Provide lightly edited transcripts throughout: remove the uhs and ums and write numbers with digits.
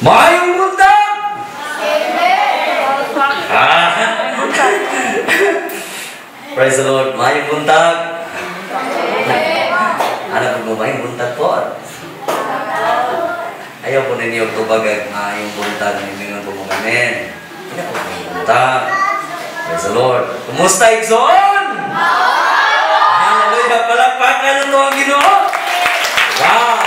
Maayong buntag! Ah. Praise the Lord. Maayong buntag. Ano po mo, maayong buntag po? Ayaw po ninyo tubag maayong buntag. Ninyo po mo amen. Hindi po maayong buntag. Praise the Lord. Kumusta, igsoon? Hallelujah. Palakpakan ito ang Ginoo. Wow.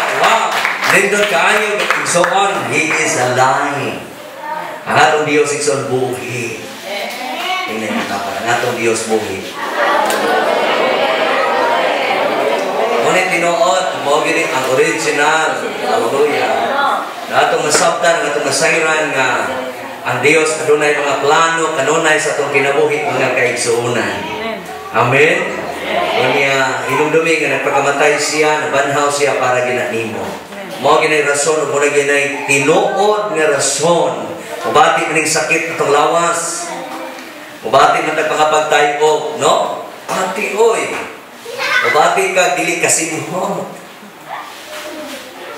Nindot kaayo, igsoon. He is alive. Ang atong Diyos, igsoon, buhi. Tingnan mo dapat. Ang atong Diyos, buhi. Ngunit tinuod, mao gini ang original. Hallelujah. Na atong masabtan, ang atong masayran nga ang Diyos adunay mga plano kanunay sa atong kinabuhi, mga kaigsuonan. Amen. Unya hinumdumi nga nagpakamatay siya, nabanhaw siya para gina nimo. Mao ginay rason ug mao ginay tinuod nga rason. Mubati man ning sakit atong lawas. Mubati man tag pangapagtay-og, no? Ati oy. Mubati ka dili kasimhot.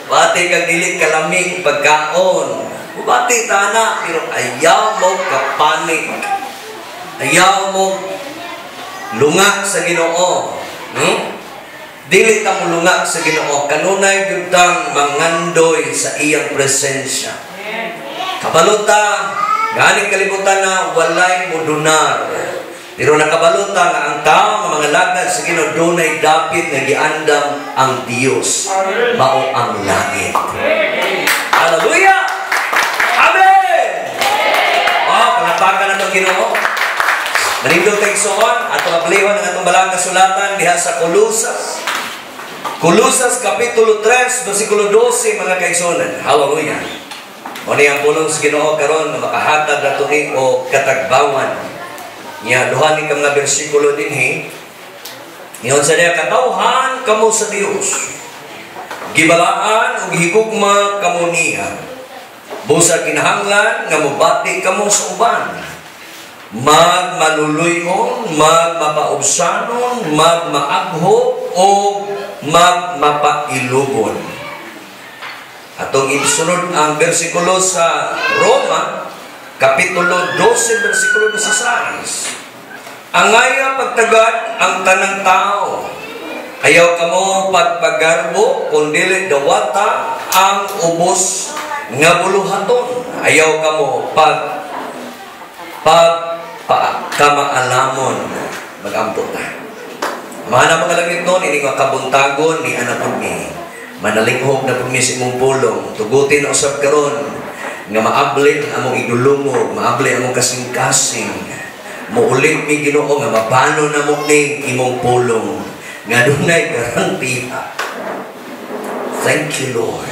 Mubati ka dili kalamig pagkaon. Mubati tana pero ayaw mo kapanik. Ayaw mo lunga sa Ginoo, no? Dili ta mo lunga sa Ginoo, kanunay gyud tang mangandoy sa iyang presensya. Kabalo ta gani kalibutan na walay modunar. Pero nakabalo ta nga ang tao nga mga lagad sa Ginoo dunay dapit nga giandam ang Dios. Mao ang langit. Hallelujah! Amen! Oh, palakpakan nato ang Ginoo. Manindot kay igsoon, atong ablihon ang atong balang kasulatan diha sa Colosas. Colosas Kapitulo 3, versikulo 12, mga kaigsuonan. Hallelujah. Mao ni ang pulong sa Ginoo karon nga makahatag nato ni og katagbawan. Nya duha ni ka mga bersikulo dinhi. Ingon sa diha, "Katawhan kamo sa Dios. Gibalaan ug higugma kamo niya. Busa kinahanglan nga mobati kamo sa uban. Magmaluluyon, magmapaubsanon, magmaagho o magmapailubon." Atong isunod ang bersikulo sa Roma, Kapitulo 12, versikulo 16. "Angaya pagtagad ang tanang tao. Ayaw kamo pagpagarbo, kundili dawata ang ubos nga buluhaton. Ayaw kamo pag pag pa, kamaalamon." Magampo ta. Amahan mga langit nun, ini nga kabuntagon ni anak ni manalinghog na pud mi sa imong pulong. Tugutin na usab karon nga maabli ang among idulungog, maabli ang among kasing-kasing. Muulit mi, Ginoo, nga mabano na mo ni imong pulong nga dunay garantiya. Thank you, Lord.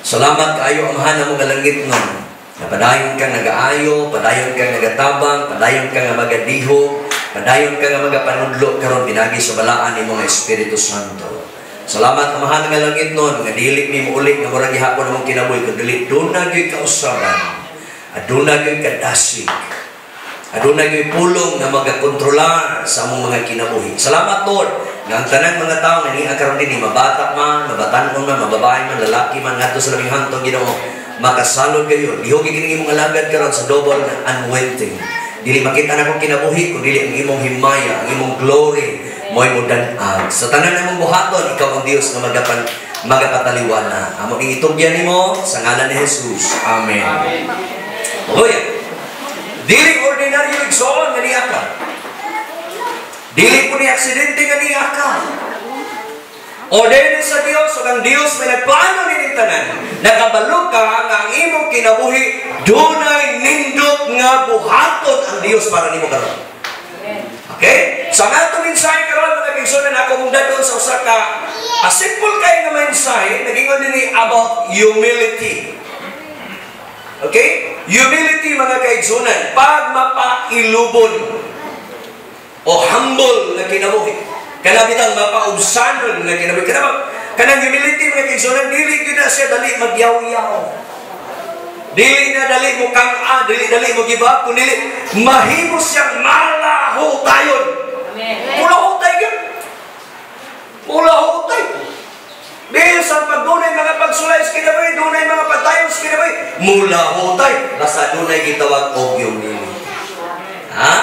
Salamat kaayo, Amahan namo nga langit nun. Na padayon kang nagaayo, padayon kang nagatabang, padayon kang nga magadihog, padayon kang nga magapanudlo karon pinagi sa balaan nimo nga Espiritu Santo. Salamat, Amahan nga langit nun, nga dili mi muuli nga murag gihapon among kinabuhi kun dili duna gyud kausaban. Aduna gyud kadasig. Aduna gyud pulong nga magakontrolar sa among mga kinabuhi. Salamat, Lord, nga ang tanang mga tao nga niya karon dinhi, mabata man, mabatan-on man, mababae man, lalaki man, ngadto sa labing hantong, Ginoo, makasalod kayo. Dihogi kini imong alagad karon sa double nga anointing. Dili makita na akong kinabuhi kun dili ang imong himaya, ang imong glory mo'y mudan-ag. Sa tanan namong buhaton, ikaw ang Dios nga magapataliwala. Amo ning itugyan nimo sa ngalan ni Jesus. Amen. Hallelujah. Dili ordinaryo, igsoon, nga niya ka. Dili po ni aksidente nga niya ka. Ordeno sa Dios ug ang Dios may nagplano nining tanan. Nakabalo ka nga ang imong kinabuhi dunay nindot nga buhaton ang Dios para nimo karon. Okay? Sa nga atong mensahe karon, mga kaigsuonan, ako mong dadon sa usa ka a simple kay nga mensahe, nagingon dinhi about humility. Okay? Humility, mga kaigsuonan, pagmapailubon o humble na kinabuhi. Kana bitang mapaubsanon nga kinabuhi. Kanang humility, mga kaigsuonan, dili gyud na siya dali magyaw-yaw. Dili na dali mo kang dili dali mo give up, kundi mahimo siyang malahutayon. Mulahutay gyud. Mulahutay. Bisan pag dunay mga pagsulay sa kinabuhi, dunay mga pagtayon sa kinabuhi, Mulahutay. Basta dunay gitawag og humility. Ha?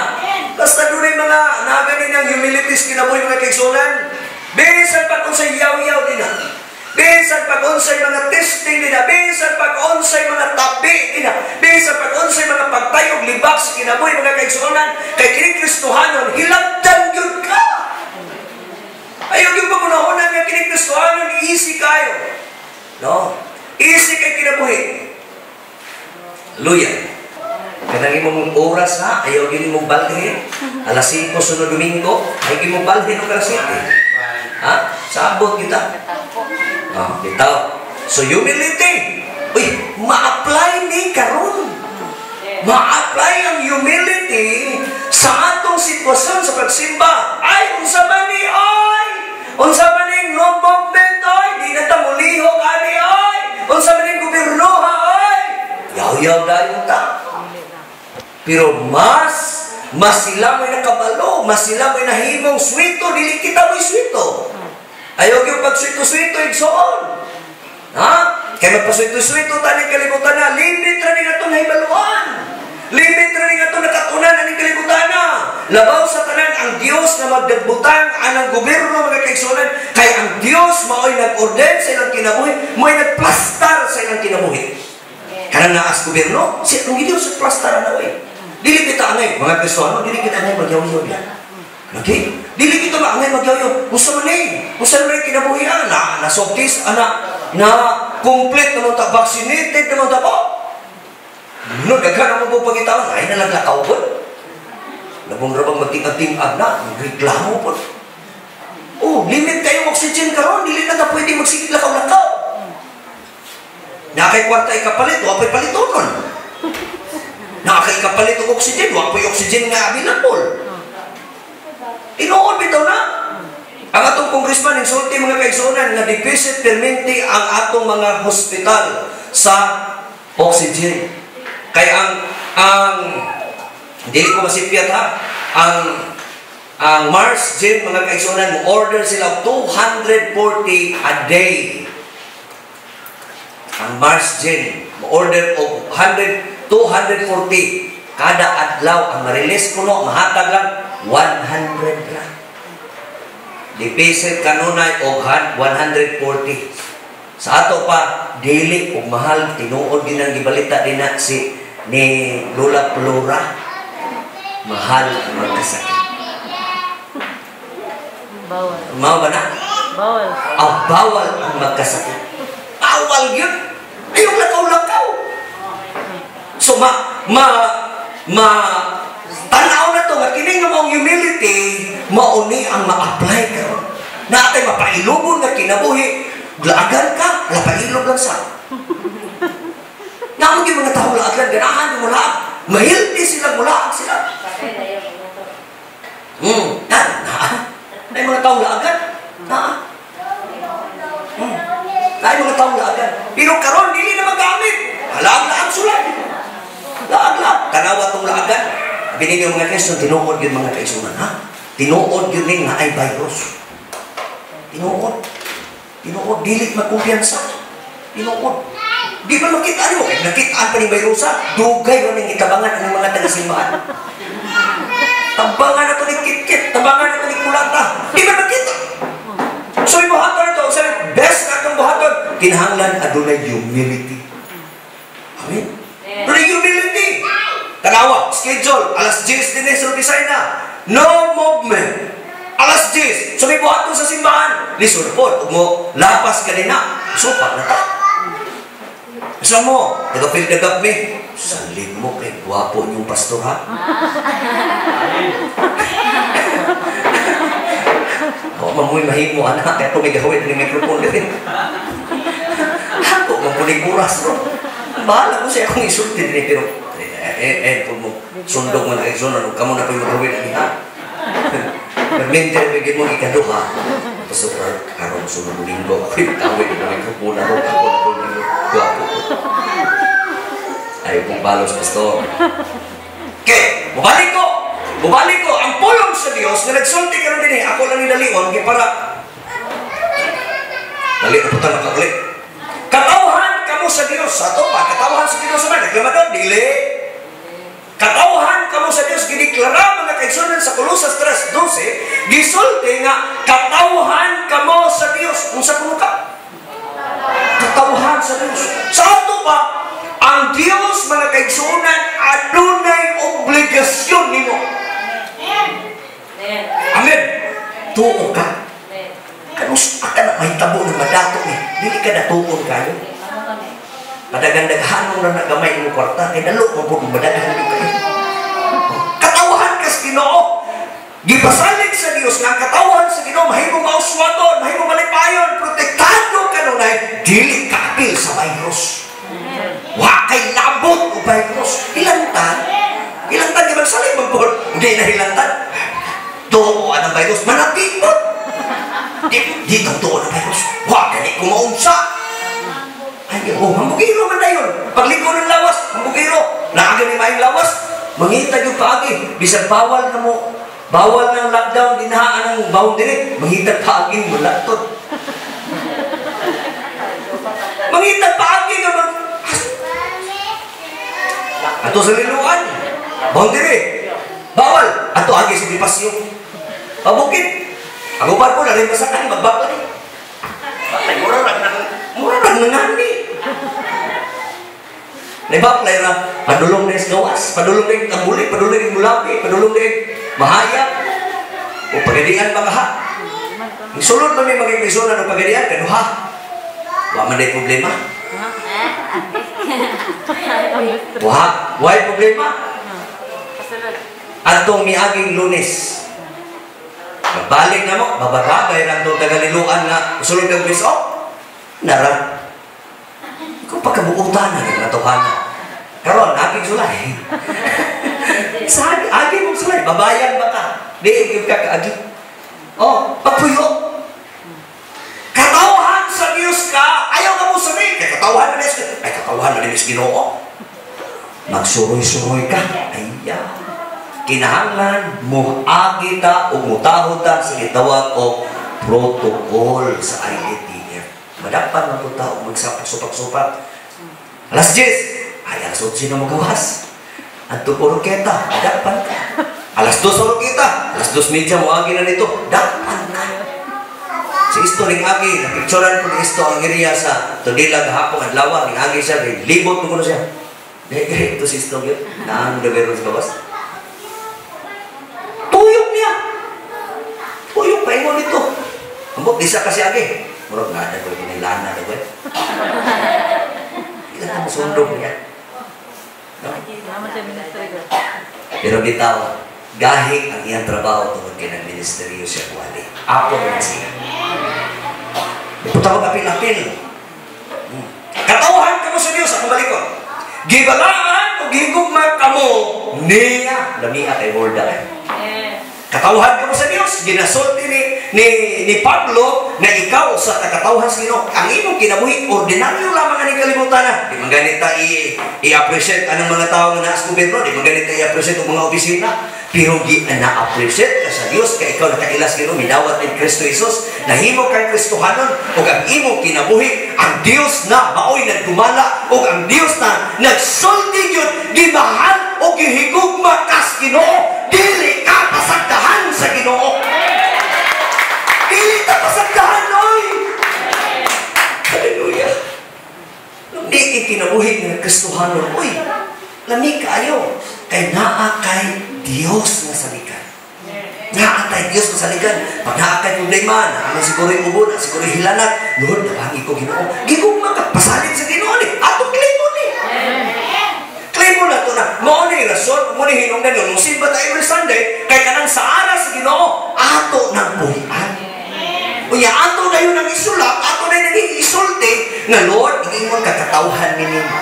Basta dunay mga nagani ng humility sa kinabuhi, mga kaigsunan. Bisan pa kung sa yaw-yaw din na. Bisan pag unsay mga testing nila, bisan pag unsay mga tabi nila, bisan pag unsay mga pagtayog libak sa kinabuhi, mga kaigsuonan, kay kini Kristohanon, hilabdan gyud ka. Ayaw yung pangunahonan nga kini Kristohanon, easy kayo. No? Easy kay kinabuhi. Hallelujah. Kanang imong oras ha, ayaw gyud mong balhin. Alas 5 sunod Domingo, ayaw gyud mong balhin og alas 7. Ha? Sabot kita. Ah, bitaw. So humility. Uy, ma-apply ni karon. Ma-apply ang humility sa atong sitwasyon sa pagsimba. Ay, unsa man ni ay? Unsa man ning no movement ay? Di na ta mulihok ani ay? Unsa man ning gobyernoha ay? Yaw-yaw dayon ta. Pero mas mas sila may nakabalo, mas sila may nahimong swito, dili kita mo'y swito. Ayaw yung pagswito-swito, igsoon. Ha? Kaya magpaswito-swito, taning kalibutan na, limit ra ning atong nahibaluan. Limit ra ning atong nakatunan aning kalibutan na. Labaw sa tanan, ang Dios na magdagbutang anang gobyerno, mga kaigsuonan, kay ang Dios mao'y nag-order sa ilang kinabuhi, mao'y nagplastar sa ilang kinabuhi. Kanang naas gobyerno, si ang Dios nagplastar na oy. Dili kita angay, mga Kristiyano, dili kita angay magyaw-yaw yan. Okay? Dili kita maangay magyaw-yaw. Usa man eh. Usa man eh kinabuhian. Na, nasokis, ana, na complete naman ta, vaccinated naman ta po. No, daghan naman po pagitaon. Ay, nalaglakaw po. Labong rabang magtingag-tingag na, reklamo po. Oh, limit kayong oxygen karon, dili na ta pwede magsigig lakaw-lakaw. Nakay kwarta ikapalit, wa pa'y palitonon. Nakay kapalit og oxygen, wa pa'y oxygen nga available. Tinuod bitaw na. Ang atong congressman insulti, mga kaigsuonan, nga deficit perminti ang atong mga hospital sa oxygen. Kay ang dili ko masipyat ha, ang Mars Gym, mga kaigsuonan, mo order sila 240 a day. Ang Mars Gym mo order og 100 240 kada adlaw. Ang ma-release kuno, mahatag lang 100 ra. Deficit kanunay og 140. Sa ato pa dili og mahal tinuod din ang gibalita din na si ni Lola Flora, mahal ang magkasakit. Bawal. Mao ba na? Bawal. Ah, bawal ang magkasakit. Bawal yun. Ayong lakaw-lakaw. So ma ma ma tanaw na to nga kini nga maong humility mao ni ang ma-apply karon. Naa tay mapailobon nga kinabuhi, laagan ka, lapailog lang sa. Naamo gyud mga tao laagan, ganahan mo laag. Mahilti sila, mulaag sila. Na, na. Ay mga tao laagan. Na. Ay mga tao laagan. Pero karon dili na magamit. Laag-laag sila. Laag-laag. Tanawa tong laagan. Sabi ninyo, mga Kristo, tinuod yun, mga kaisunan, ha? Tinuod yun ning naay virus. Tinuod. Tinuod, dili magkumpiyansa. Tinuod. Di ba makita mo? Kaya nakitaan pa ni virusa, dugay ro ning itabangan ang mga taga-simbahan. Tabangan na to ni Kitkit, tabangan na to ni Kulata. Di ba makita? So ibuhaton ito, sa best na akong buhaton, kinahanglan adunay humility. Amen? Adunay humility. Tanawa, schedule, alas 10 din sa opisina. No movement. Alas 10. So may buhaton sa simbahan. Lisod po, ug mo lapas ka din na. Supak na ta. Gusto mo, nag-feel the gap me. Salig mo kay gwapo niyong pastor ha. Ako mamoy mahimo anak kaya may gawin ng microphone din. Ako mapunig oras bro. Bahala ko siya akong isulti din pero kung mo sundog man kay sunan kamo na pa yung magawin ani ha. Permente bigyan mo ikaduha. Pastor karon sunod Linggo ako yung tawid ng microphone ako ako na gwapo. Ay kung balos, pastor. Okay, mubalik ko. Mubalik ko ang pulong sa Dios nga nagsulti karon dinhi, ako lang ni dalion kay para dali na putan makauli. Katawhan kamo sa Dios. Sa ato pa, katawhan sa Ginoo sa man. Reklamador, dili. Katawhan kamo sa Dios, gideklara, mga kaigsunan, sa Colosas 3:12, gisulti nga katawhan kamo sa Dios. Unsa kuno ka? Katawhan sa Dios. Sa ato pa, ang Dios, mga kaigsunan, adunay obligasyon nimo. Amen. Tuo ka. Kanus ka na mahitabo ng madato ni. Dili ka natuon kayo. Madagandaghanon na nagamay mo kwarta kay dalo mo pud madaghan gyud kayo. Katawhan ka sa Ginoo. Gipasalig sa Dios nga ang katawhan sa Ginoo mahimo mauswagon, mahimo malipayon, protektado kanunay, dili ka apil sa virus. Wa kay labot og virus. Hilantan. Hilantan di magsalig man pod. Hindi na hilantan. Tuo ang virus manatipot. Di di tuo ang virus. Wa gani ko maunsa. Ay, oh, hambugiro man dayon. Pagliko ng lawas, hambugiro. Naa gani maayong lawas. Mangita yung paagi. Bisan bawal na mo, bawal ng lockdown, dinahaan ang boundary. Mangita paagi mo, latot. Mangita paagi nga mag. Ato sa Liloan, boundary. Bawal. Ato agi sa Dipasyo. Pabukid. Ang uban po, narin masakan, magbakla. Patay, mura lang nangani. Nabaklay ra, padulong na sa gawas, padulong na yung tambuli, padulong na yung mulapi, padulong na yung mahayag. O pagadian ba ka? Sulod man may mga iglesia ng pagadian, kaduha. Wa man day problema. Wa, way problema. Atong miaging Lunes. Magbalik na mo, babababay lang itong tagaliluan nga sulod ng bis, oh, nara. Ikaw pagkabuutan na, nagkatohana. Karon, aging sulay. Sa agi mong sulay, babayan ba ka? Di, ka kaagi. Oh, pagpuyo. Katawhan sa Diyos ka, ayaw ka mo sabi, kay katawhan na Diyos. Ay, katawhan na Diyos Ginoo. Magsuroy-suroy ka. Ay, kinahanglan mo-agi ta o mutahod ta sa gitawag og protocol sa IATF. Madapan man ta og magsupak-supak. Alas 10, ay alas 11 na magawas. Adto po kita, dapan ka. Alas 2 sa kita, alas 2:30 mo agi na nito, dapan ka. Si Isto ning agi, napicturan ko ni Isto ang area sa Tundila gahapon adlaw, ning agi siya, libot mo kuno siya. Dili ito si Isto gyud, naang gabero sa gawas. Tuyok niya. Tuyok pa ingon nito. Ambot di sa kasi agi. Murag nga na ko kinilana na ba. Ila mo sundog niya. No? Pero bitaw, gahig ang iyang trabaho tungod kay nagministeryo siya wali. Apo man siya. Ipunta ko apil-apil. Katawhan kamo sa Dios, akong balikon. Gibalaan o gihigugma kamo niya. Lamia kay Borda eh. Katawhan kamo sa Dios, ginasulti ni Pablo na ikaw sa katawhan sa Ginoo. Ang imong kinabuhi ordinaryo lamang ani kalibutan na. Di man ganita i-appreciate anang mga tao nga naa sa gobyerno, di man ganita i-appreciate ang mga opisina, pero gi na-appreciate ka sa Dios kay ikaw nakailas Ginoo, midawat ni Kristo Jesus, nahimo kang Kristohanon ug ang imong kinabuhi ang Dios na maoy nagdumala ug ang Dios na nagsulti gyud, gimahal ug gihigugma kas Ginoo. Dili ka pasagdahan sa Ginoo. Dili ta pasagdahan, oy. Hallelujah. Di kinabuhi nga Kristohanon, oy. Lami kaayo kay naa kay Dios nga saligan. Naa kay Dios nga saligan. Pag naa kay problema, naa man siguro yung ubo, naa siguro yung hilanat, Lord, tabangi ko Ginoo. Gigugma ka, pasalig sa Ginoo ni. Atong claim ni. Claim mo na to na. Mao ni rason, mo ni hinungdan nung simba ta every Sunday, kay kanang sa ara sa Ginoo, ato nang puhian. Unya ato na yun ang isulat, ato na yun ang isulti, nga Lord, ingon kakatawhan ni nimo.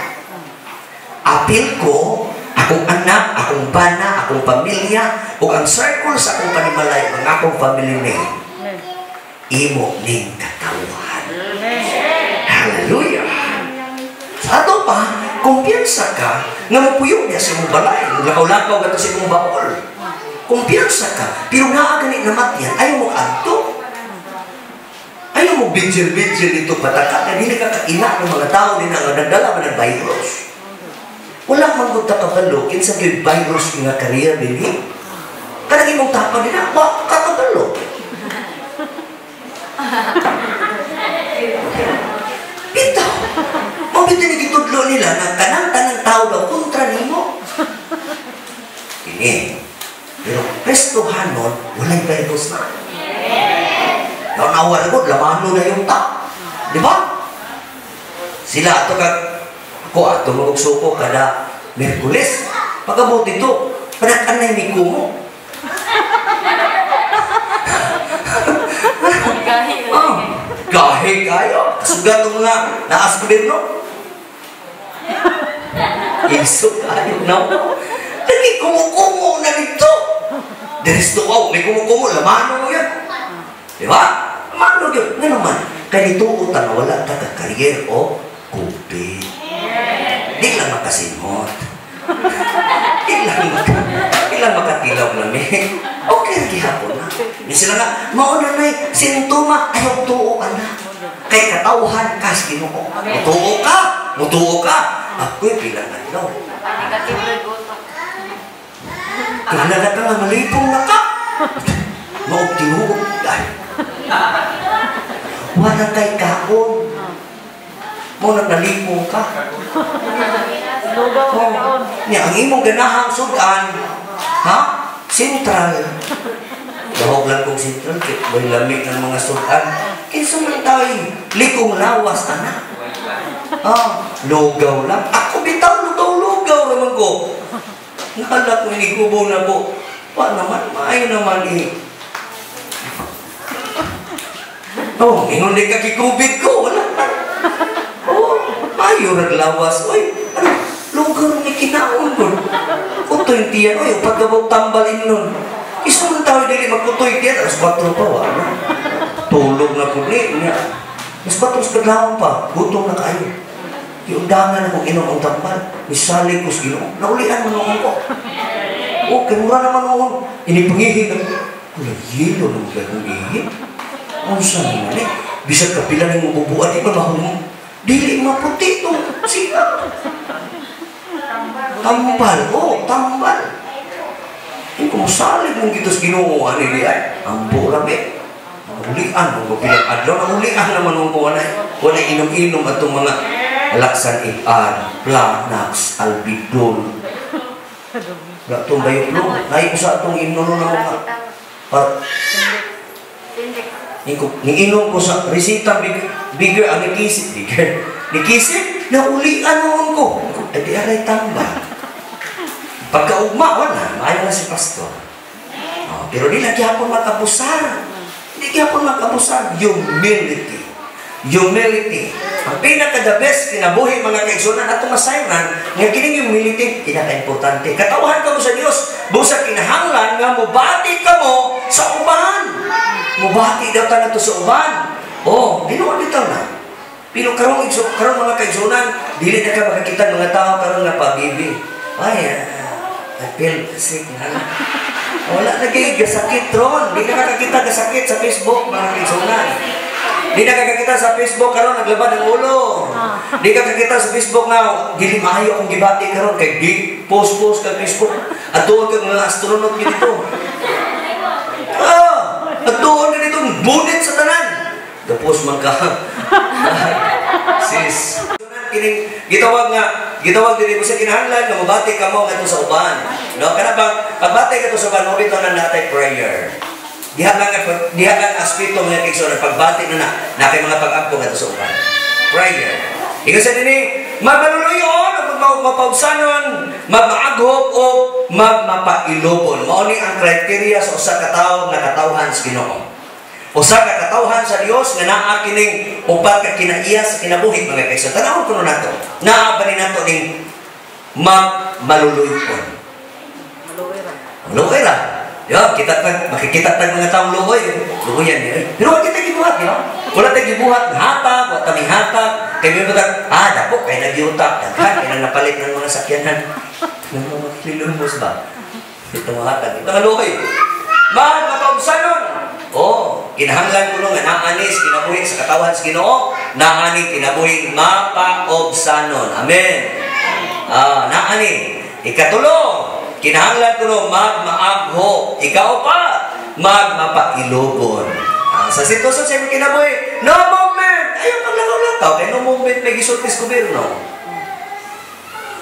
Apil ko, akong anak, akong bana, akong pamilya, ug ang circle sa akong panimalay, ang akong family name, imo ning katawhan. Hallelujah! Sa ato pa, kumpiyansa ka nga mapuyong niya sa imong balay, lakaw-lakaw ka sa imong baol. Kumpiyansa ka, pero naa gani namatyan, ayaw mo adto. Ayaw mo bijil-bijil dito pataka, kaya dili ka kaila ng mga tao din nga nagdala man ng virus. Wala man gud ta kabalo kinsa gyud virus nga carrier dinhi. Kanang imong tapad din wa ka kabalo. Bitaw. Mao bitaw ni gitudlo nila nga kanang tanang tao daw kontra nimo. Kini. Pero Kristohanon walay virus na. Nawa na ko, lamano na yung ta. Di ba? Sila ato kag ako ato magugsuko kada Miyerkules. Pagabot ito, panakanay ni Kumo. Oh, gahi kayo. Kasugat ng mga naas gobyerno. Iso kayo na. Lagi kumukumo na nito. Diresto ko, may kumukumo, lamano mo yan. Di ba? Lamano yun. Nga naman, kanituo ta nga wala ta ka-career o COVID. Di lang makasingot. Di lang makatilaw na mi. Okay, gihapon na. Di sila nga, mauna na'y sintoma, ayaw tuo ka na. Kay katawhan ka sa Ginoo. Mutuo ka! Mutuo ka! Ako'y bilang adlaw. Kailan na ka nga, malipong na ka. Maog tinuog. Ay. Wala kay kaon. Mo naglalipong ka. Oh. Nya, ang imong ganahang sudan, ha? Sentral. Dahog lang kong sentral, kay may lamig ng mga sudan. Kinsa man tayo, likong lawas, ana. Ah, lugaw lang. Ako bitaw, lugaw-lugaw naman ko. Nalak ko, inigubo na ko. Pa naman, maayo naman eh. Oh, ingon di ka kikubit ko. Wala pa. Oh, maayo naglawas. Oy, ano, lugaw ni kinaon ko. Kutoy tiyan, oy, pagkabog tambalin nun. Isa man tao dili magkutoy tiyan, alas 4 pa, wala. Tulog na po ni. Alas 4 sa kadlawon pa, gutom na kayo. Iundangan akong inom ang tambal. Misali ko sa Ginoo. Naulian man ako ko. Oh, kay mura naman ako. Inipangihi na. Wala, yelo nung gagawin ihi. Ang saan naman eh. Bisag kapila niyong mabubuan, di ba mahumong? Dili maputi ito. Siya. Tambal. Oh, tambal. Yung kumusalig mong gito sa Ginoo, ano ni ay? Ambo lang eh. Naulian mong kapilang adlaw. Naulian naman mong kuha na eh. Wala inom-inom atong mga Laksan FR, Planax, Albidol. Wala itong bayuplong. Naay ko sa itong inuno na mga. Ning inom ko sa resita, bigger, ang nikisip, bigger. Nikisip, naulian noon ko. Ay di aray tamba. Pagkaugma, wala. Maayo na si pastor. Oh, pero di lang gihapon mag-abusar. Di gihapon mag-abusar. Humility. Humility. Ang pinaka-the best kinabuhi mga kaigsunan ato masayran nga kining humility pinaka-importante. Katawhan ka mo sa Dios, busa kinahanglan nga mobati ka mo sa uban. Mobati daw ta nato sa uban. Oh, tinuod bitaw na. Pero karon karon mga kaigsunan, dili na ka makakita mga tao karon nga pabibi. Ay, I feel sick na. Wala na kay gasakit ron. Di na kakakita gasakit sa Facebook mga kaigsunan. Di na kakakita sa Facebook karon naglaban ng ulo. Di ka kakita sa Facebook nga dili maayo akong gibati karon kay di post-post ka Facebook. Atuon kag mga astronaut gid dito. Ah, atuon ka dito bunit sa tanan. Gapos man ka. Sis. Kining gitawag dili mo sa kinahanglan nga mobati ka mo ngadto sa uban. No, kana bang pagbati ka sa uban mo bitaw na natay prayer. Diha lang aspeto mga kaigsuonan pagbati na na kay mga pag-ampo ngadto sa uban. Prayer. Ingon sa dinhi, mabaluluyon o mapaugsanon, mamaaghop o mapailobon. Mao ni ang criteria sa usa ka tawo nga katawhan sa Ginoo. Usa ka katawhan sa Dios nga naa kining upat ka kinaiya sa kinabuhi mga kaigsuonan. Tan-awon kuno nato. Naa ba ni nato ning maluluyon? Maluoy ra. Yo, kita tag makikita tag mga taong luoy, luoyan ni. Pero wa kita gibuhat, di ba? Wala tay gibuhat hatag, wa ta mihatag. Kay mi batag, dako kay nagyutak, daghan kay napalit ng mga sakyanan. Ng mga kilomos ba? Ito mga hatag. Ito nga luoy. Mapaugsanon. Oh, Kinahanglan kuno nga naa ni sa kinabuhi sa katawhan sa Ginoo, naa ni kinabuhi mapaobsanon. Amen. Naa ni. Ikatulo, kinahanglan kuno magmaagho. Ikaupat, magmapailobon. Sa sitwasyon sa imong kinabuhi, no movement. Ayaw paglakaw-lakaw kay no movement may gisulti sa gobyerno.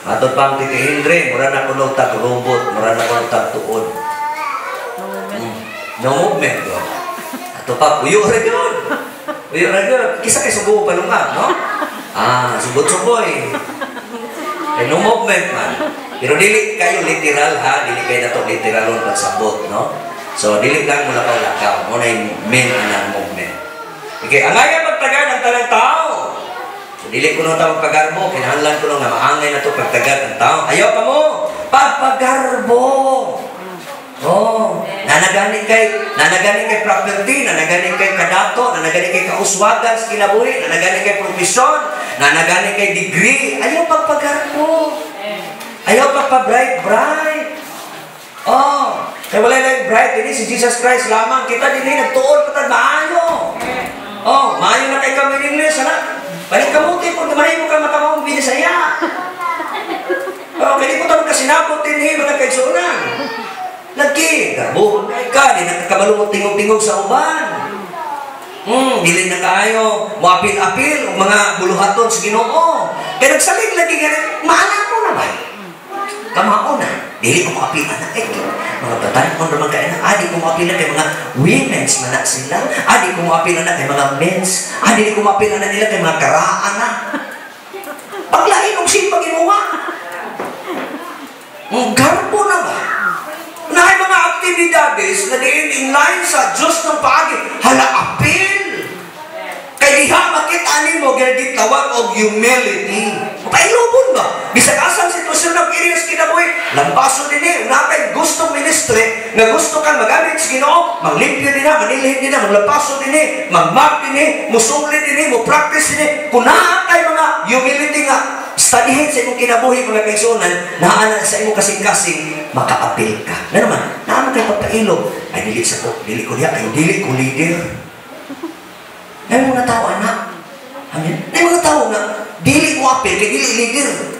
Matod pang Titi Henry, mura na kuno tag robot, mura na kuno tag tuod. No movement ko. Ato pa, puyo ra gyud. Puyo ra gyud. Kisa kay subo palunga, no? Subot-suboy. Kay no movement man. Pero dili kayo literal ha, dili kayo nato literalon pagsabot, no? So dili lang mo lakaw-lakaw, mo na yung main anang movement. Okay, angaya pagtagad ang tanang tao. So dili ko na tawag pagarbo, kinahanglan ko lang nga maangay na to pagtagad ang tao. Ayaw pa mo, pagpagarbo. Oh, nanagani kay property, nanagani kay kadato, nanagani kay kauswagan sa kinabuhi, nanagani kay profesyon, nanagani kay degree. Ayaw pagpagarbo. Ayaw pagpa-bright bright. Oh, kay wala lang bright dinhi, si Jesus Christ lamang. Kita dinhi nagtuon pa tag maayo. Oh, maayo na kay kami English ana. Balik kamuti po mahimo ka makamao Binisaya. Oh, kay di ko ta kasinabot dinhi, mga kaigsuonan. Lagi, garbohon kay ka, di nakakabalo mo tingog-tingog sa uban. Dili na kaayo moapil-apil og mga buluhaton sa Ginoo. Kay nagsalig lagi nga maalam mo na ba? Kamao na. Dili ko moapil ana eh. Mga batan-on raman kay na, adi ko moapil na kay mga women's man na sila. Adi ko moapil na kay mga men's. Adi ko moapil na nila kay mga karaan na. Paglain og sipag imuha. Garbo na ba? Naay mga aktibidades na diin in line sa Diyos ng paagi. Hala, apil! Kay diha makita nimo gitawag og humility. Pailobon ba? Bisag asang sitwasyon ng areas kinabuhi, lampaso dinhi, una kay gusto ministry, nga gusto kang magamit sa Ginoo, manglimpyo dinha, manilhin dinha, maglampaso dinhi, magmap dinhi, musuli dinhi, mo practice dinhi. Kung naa kay mga humility nga studyhin sa imong kinabuhi, mga kaigsuonan, naa na sa imong kasing-kasing makaapil ka. Na naman, naa man kay pagpailog, ay dili sa ko, dili ko diha, ay dili ko leader. May mga tao, anak. Amen. May mga tao nga, dili mo apil, kay dili leader.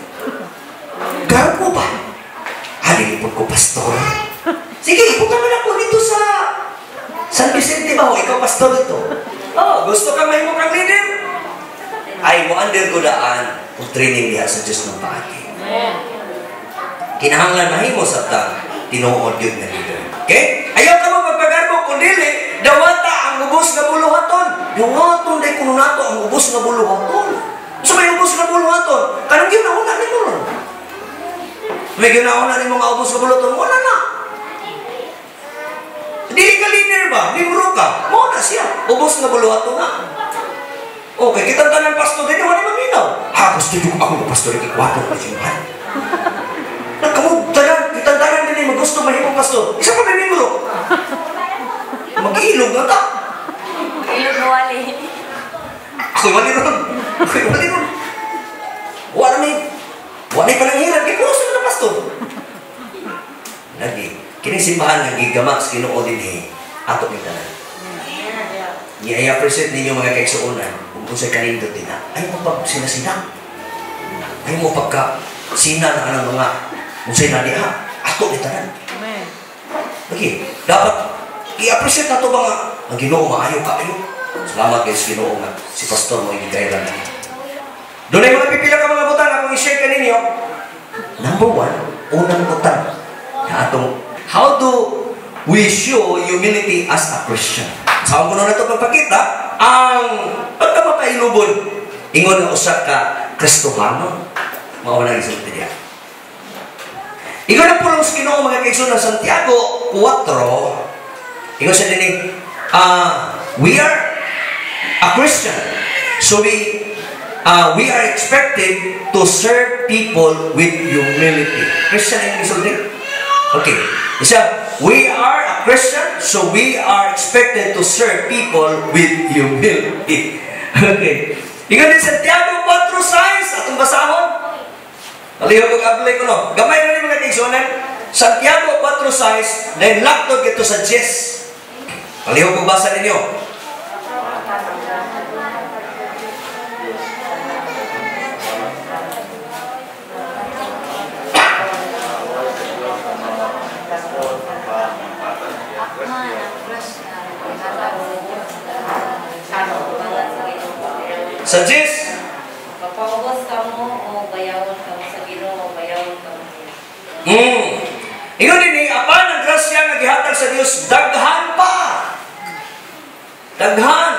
Garbo ba? Ah, dili po ko pastor. Sige, ipunta man ako dito sa San Vicente ba? Ikaw pastor ito. Oh, gusto ka mahimo kang leader? Ay, mo undergo daan kung training diha sa Diyos ng paagi. Kinahanglan mahimo sa ta tinuod yun nga leader. Okay? Ayaw ka mo magpagarbo kung dili, dawata ang ubos nga buluhaton. Dawaton day kuno nato ang ubos nga buluhaton. So may ubos nga buluhaton. Kanang ginauna nimo ron. May ginauna nimo nga ubos nga buluhaton, wala na. Dili ka leader ba? Libro ka. Mo na siya. Ubos nga buluhaton na. Okay, kita tanan pastor din, wala maminaw. Ha, gusto yung ako pastor, ikwato ko siya. Nagkamog, tanan, kitang tanan din magusto mahimong pastor. Isa pa may membro. Mag-iilog na ta. Ilog na wali. Ako'y wali ron. Ako'y wali ron. Wala ni, wala ni pananghiran. Kaya kung na pastor. Lagi, kining simbahan nga gigama sa Ginoo dinhi, ato ni tanan. I-appreciate ninyo, mga kaigsuonan, kung unsay kanindot din ay mo pag sinasina. Ay mo pagka sina na anang mga unsay na diha, ato ni tanan. Amen. Lagi, dapat i-appreciate nato ba nga ang Ginoo maayo kaayo. Salamat guys Ginoo nga si pastor mo gigayran na. Doon ay mga pipila ka mga butang akong i-share kaninyo. Number one, unang butang na atong how do we show humility as a Christian? Sa akong kuno na ito pagpakita, ang pagkamapailubon, ingon nga usa ka Kristohano, mao na isulti diha. Ingon ang pulong sa Ginoo, mga kaigsoon, ng Santiago 4, ingon siya dinhi, we are a Christian. So we are expected to serve people with humility. Christian ang isulti? Okay. Isa, we are a Christian, so we are expected to serve people with humility. Okay. Ingon din Santiago 4:6, atong basahon. Palihog og apply ko no. Gamay na ni, mga kaigsuonan. Santiago 4:6, then laktod ito sa 10. Palihog kong basa ninyo. Sa Jis, Papaubos ka mo o bayawon ka mo sa Ginoo, bayawon ka mo. Ingon dinhi, apan ang grasya nga gihatag sa Dios daghan pa. Daghan.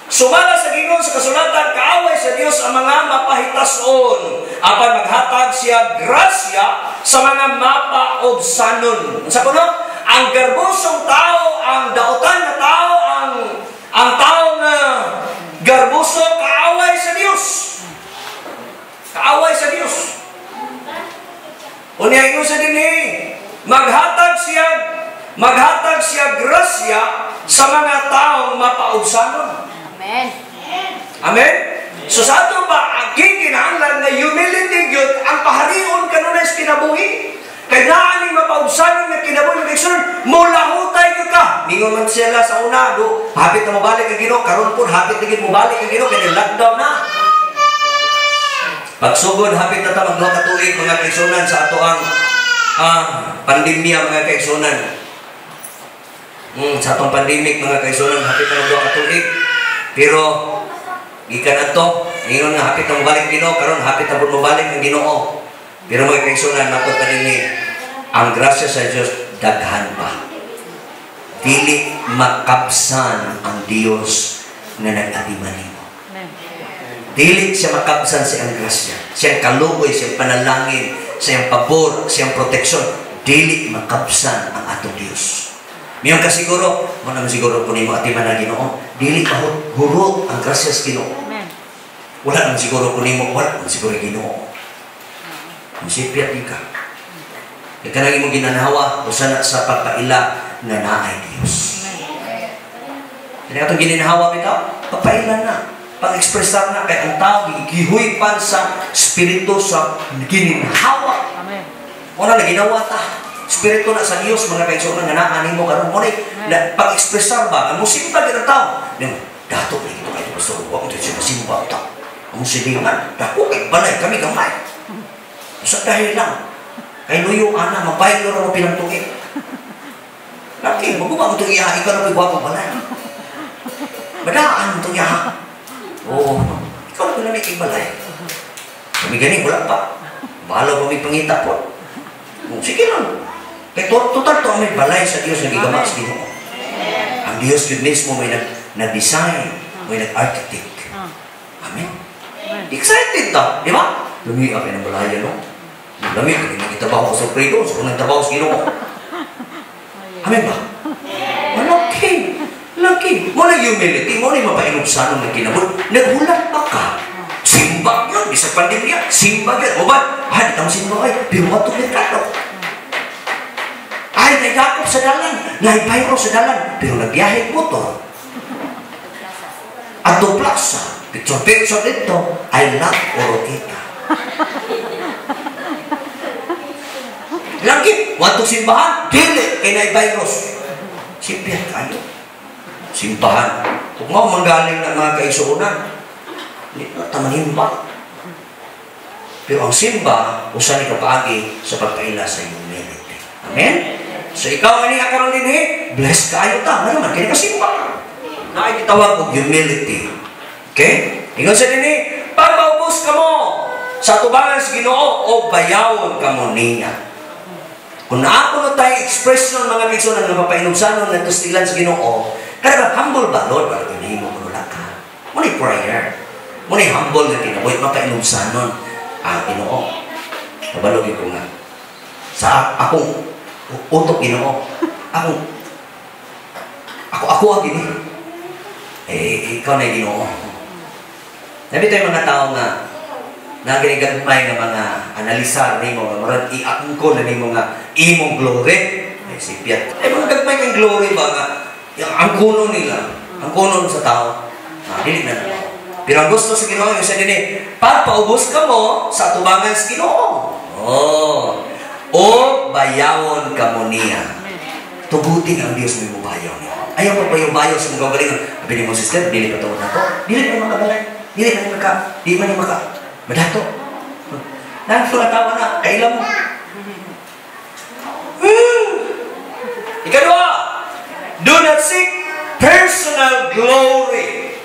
Sumala sa Ginoo sa kasulatan, kaaway sa Dios ang mga mapahitason, apan maghatag siya grasya sa mga mapaobsanon. Unsa kuno? Ang garbosong tao, ang daotan nga tao, ang tao nga garboso, kaaway sa Dios. Kaaway sa Dios. Unya ingon sa dinhi, maghatag siya grasya sa mga taong mapaubsanon. Amen. Amen. So sa ato ba ang kinahanglan nga humility gyud ang paharion kanunay sa kinabuhi. Kay naa ning mapaubsanon nga kinabuhi mga, mulahutay gyud ka. Mingon man sila sa una, do hapit na mobalik ang Ginoo, karon pud hapit na gyud mobalik ang Ginoo kay lockdown na. Pagsugod hapit na ta magduha ka tuig mga kaigsunan sa ato ang pandemya mga kaigsunan. Sa atong pandemic mga kaigsunan hapit na magduha ka tuig. Pero gikan adto, ingon nga hapit na mobalik Ginoo, karon hapit na pud mobalik ang Ginoo. Pero mga kaigsunan, matod pa dinhi, ang grasya sa Dios daghan pa. Dili makabsan ang Dios nga nag-atiman nimo. Dili siya makabsan sa iyang grasya, siyang kaluoy, siyang panalangin, siyang pabor, siyang proteksyon. Dili makabsan ang atong Dios. Miyon ka siguro, mo naman siguro kung nimo atiman ang Ginoo, dili mahurot ang grasya sa Ginoo. Wala naman siguro kung nimo, wala naman siguro Ginoo. Musipyat din ka. Ika nang imong ginanawa, usa na sa pagpaila nga naay Dios. Kaya itong gininhawa bitaw, pagpaila na. Pag-expressar na kay ang tao gihuypan sa spirito sa gininhawa. Amen. Wala na ginawa ta. Spirito na sa Dios mga kaigsuonan nga naa nimo karon mo na pag-expressar ba ang musimba gid ang tao. Dato ni ito kay pastor, wa ko siya masimba ta. Ang silingan, dako kay balay kami gamay. Sa dahil lang kay luyo ana mabaylo ra mo pilang tuig. Laki maguba mo tong iya, ikaw na may gwapo balay. Madaan tong iya. Oo, ikaw na may balay. Kami gani wala pa. Bahala pa may pangita po. Sige lang. Kaya total to ang may balay sa Dios nga gigama sa Ginoo. Ang Dios yun mismo may nag-design, may nag-architect. Amen. Excited ta, di ba? Lumi ka ng balaya, no? Lami, kaya nagitabaho ko sa Fredo, sa unang trabaho sa Ginoo. Amen ba? Malaki. Laki. Mo na humility, mo na mapainubsanon ng kinabuhi. Naghulat pa ka. Simba yun, bisag pandemya, simba yun. O ba? Ah, di tang simba ay, pero wato merkado. Ay, naidakop sa dalan, naipayro sa dalan, pero nagbiyahe motor. Ato plaza, picture-picture dito, I love Oroquieta. Lagi, wato simbahan, dili, kay naipayros. Simpihan kayo. Simbahan. Kung mau manggaling na mga kaigsuonan, hindi na tamanimba. Pero ang simba, usa ni kapaagi sa pagkaila sa humility. Amen? So ikaw nga niya karon dinhi, bless kaayo ta. Nga naman, kini ka simba. Naay gitawag og humility. Okay? Ingon sa dinhi, pagpaubos kamo sa tubangan sa Ginoo o bayawon kamo niya. Kung naa kuno tayo expression mga kaigsuonan nga mapainumsanon nga tustilan sa Ginoo, kada ba humble ba Lord, wala kinahimo kuno ka. Mo ni prayer. Mo ni humble nga kinabuhi mapainumsanon ang Ginoo. Kabalo gyud ko nga sa akong utok Ginoo. Ako ako ang gini. Eh ikaw na Ginoo. Nabi tayo mga tao nga nagigagmay nga mga analisar nimo nga murag iangko na nimo nga imong glory. Ay sipyat. Ay mga gagmay kang glory ba nga ang kuno nila, ang kuno sa tao. Dili na. Pero ang gusto sa Ginoo yung sa dinhi, pagpaubos ka mo sa tubangan sa Ginoo. Oh. O bayawon ka mo niya. Tugutin ang Dios mo bayaw niya. Ayaw pagbayo-bayo sa mga kaugalingon. Sabi ni mo, sister, dili pa tungod nako. Dili pa makabalay. Dili pa maka, di man ni maka. Madato. Nang mga tao na, kaila mo. Ikaduha, do not seek personal glory.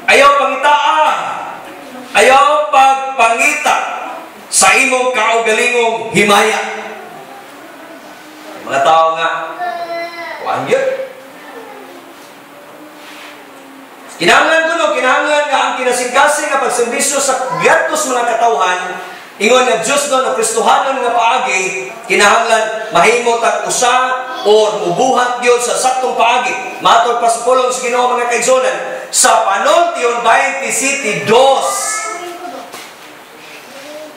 Ayaw pangitaan. Ayaw pagpangita sa imong kaugalingong himaya. Mga tao nga, kuan yun. Kinahanglan ko no, kinahanglan nga ang kinasingkasing nga pagserbisyo sa gatos mga katawhan, ingon nga Diyos no, na Kristohanon nga paagi, kinahanglan mahimo tag usa or mubuhat gyud sa saktong paagi. Matod pa sa pulong sa Ginoo mga kaigsuonan, sa Panultion 27:2.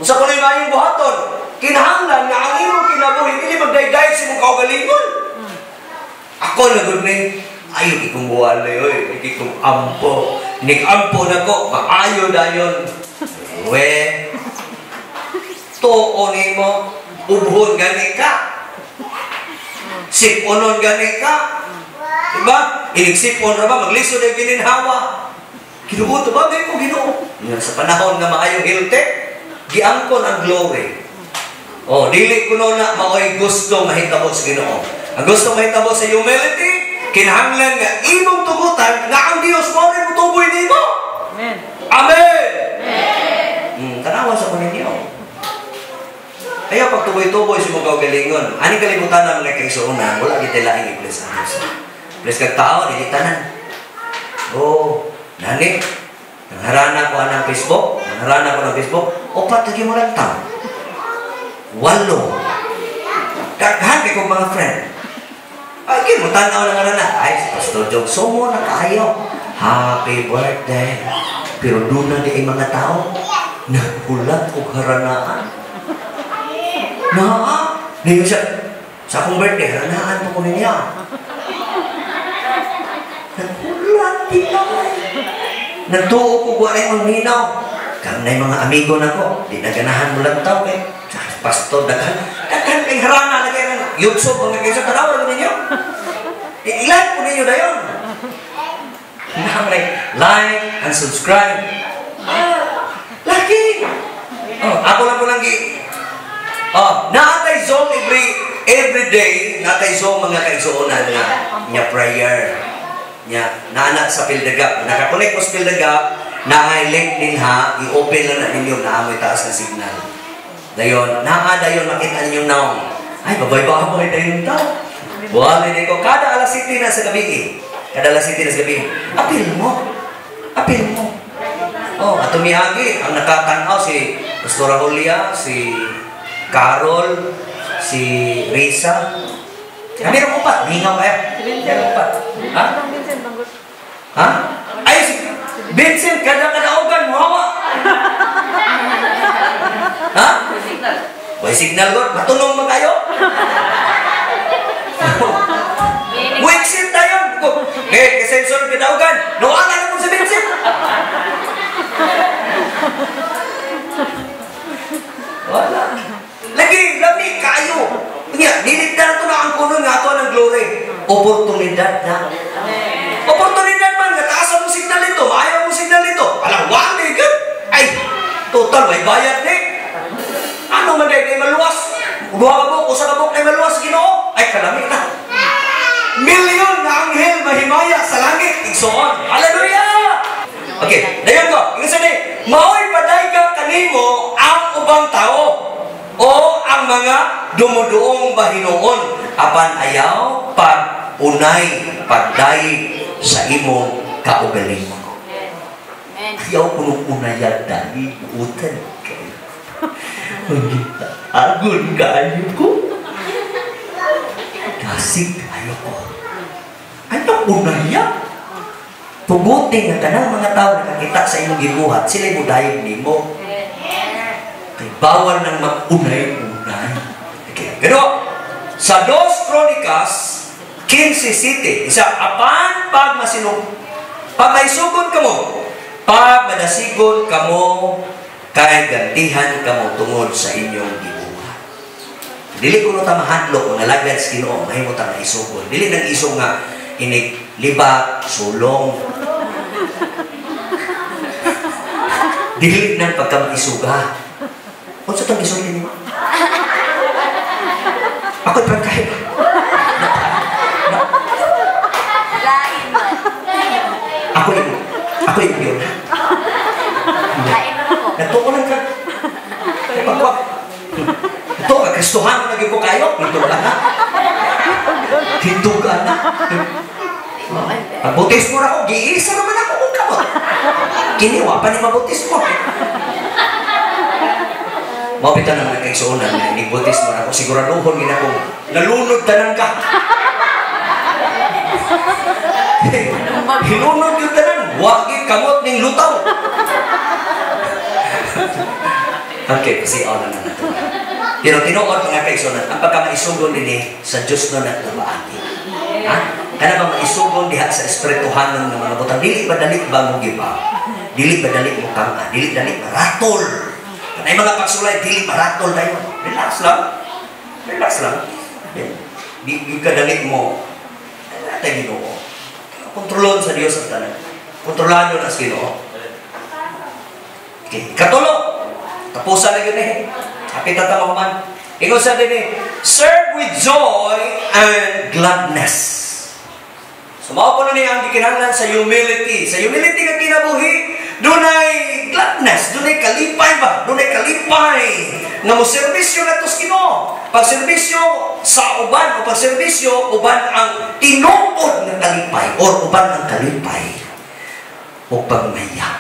Unsa kuno'y maayong buhaton? Kinahanglan nga ang imong kinabuhi dili magdayday sa imong kaugalingon. Ako na gud ni ayo ikong buwali oy, ikong ampo. Nig-ampo nako, maayo dayon. We tuo nimo, ubhon gani ka. Siponon gani ka. Diba? Inigsipon ra ba maglisod ay gininhawa. Ginoo to ba ko Ginoo? Sa panahon nga maayong hilte, giangkon ang glory. Oh, dili kuno na maoy gusto mahitabo sa Ginoo. Ang gusto mahitabo sa humility, kinahanglan nga imong tugutan nga ang Dios mao rin motuboy nimo. Amen. Amen. Amen. Tanawa sa kuninyo. Ayaw pagtuboy-tuboy sa imong kaugalingon. Ani kalibutan na mga kaigsuonan, wala gid laing i-bless ang Dios. Bless kag tao dili tanan. Oh, nani nangharana ko anang Facebook, nangharana ko ng Facebook, upat lagi mo lang tao. 8. Daghan kay kong mga friend. Ay, mo tanaw lang na. Ay, si Pastor Jong, sumo na kaayo. Happy birthday. Pero doon na di ay mga tao nahulat og haranaan. Naa, niyo siya. Sa akong birthday, haranaan pa ko niya. Nahulat di ay. Nagtuo ko walay mangminaw. Kang na'y mga amigo na ko, di na ganahan mo lang tao kay pastor daghan. Daghan kay harana lagi ang YouTube mga kaysa tanaw ra ninyo. I-like po ninyo dayon. Like and subscribe. Lagi. Oh, ako lang po lang gi. Oh, naatay Zoom every day, naatay Zoom mga kaigsuonan nga nya prayer. Nya naana sa Pildagap, nakakonect mo sa Pildagap, naay link din ha, i-open lang na ninyo naamoy taas na signal. Dayon, naa dayon makita ninyong naong. Ay, babay-babay dayon tao. Wala din ko kada alas 7 na sa gabi. Kada alas 7 na sa gabi. Apil mo. Apil mo. Oh, ato miagi ang nakatanaw si Pastora Julia, si Carol, si Risa. Meron upat, hingaw kayo. Meron upat. Ha? Ha? Ay, si Vincent, kada kadaogan, muhawa. Ha? Way signal god, matulong man kayo. Wixit tayo. Eh, kasi sunod kadaogan, nawala na po si Vincent. Wala. Lagi, lami kayo. Nga, dili na ito na ang kuno nga ato ng glory. Oportunidad na. Oportunidad man, nga taas ang signal nito, maayo ang signal nito. Alang, wala ka. Ay, total, may bayad ni. Ano man dahil maluwas? Duha ka buok, usa ka buok ay maluwas, Ginoo. Ay, kalami na. Milyon na anghel mahimaya sa langit. Igsoon. Hallelujah! Okay, dayon ko. Ingsan ni, mao'y padayga kanimo ang ubang tao o ang mga dumuduong bahinuon apan ayaw pag-unay pagdayeg sa imong kaugalingon. Ayaw kunong unayan dahil utan kayo. Agon kaayo ko. Dasig kayo ko. Anong unaya? Tugutin nga kanang mga tao nakakita sa imong gibuhat, sila'y mudayeg nimo. Kay bawal nang mag-unay-unay. Okay, gano. Sa 2 Kronikas 15:7, isa apan pag masinog, pag maisugon kamo, pag madasigon kamo, kay gantihan kamo tungod sa inyong gibuhat. Dili kuno ta mahadlok mga lagad sa Ginoo, mahimo ta maisugon. Dili nang isog nga inig libak, sulong. Dili nang pagka maisuga. Unsa tong gisulti nimo? Ako'y prangkahe. Lain ba? Ako yung yun. Lain ba ko? Nagtuo lang ka. Pagwa. Ito, Kristohan na gyud ko kayo. Hitugan na. Hitugan na. Pagbutis mo na ako, giisa naman ako kung kamot. Kiniwa pa ni mabutis mo. Mapita na mga kaigsuonan nga nigbutis mo na ako, siguraduhon gina kung nalunod tanan ka. Hinunod yung tanan, wagi kamot ning lutaw. Okay, kasi on na nato. Pero tinuod mga kaigsuonan, ang pagkamaisugon dinhi sa Dios no na nabaati. Ha? Kana ba maisugon diha sa espirituhanon nga mga butang, dili ba dali ba mo giba? Dili ba dali mo kang-a? Dili dali maratol. Kanay mga pagsulay, dili maratol dayon. Relax lang. Relax lang. Di ka dali mo. Atay Ginoo. Kontrolon sa Dios ang tanan. Kontrolado na sa Ginoo. Okay, katulo. Tapusan na yun eh. Hapit na tama man. Ingon sa din eh, serve with joy and gladness. So mao po na niya ang gikinahanglan sa humility. Sa humility nga kinabuhi, dunay gladness, dunay kalipay ba? Dunay kalipay nga mo serbisyo nato sa Ginoo. Pagserbisyo sa uban o pagserbisyo uban ang tinuod nga kalipay or uban ang kalipay o pagmaya.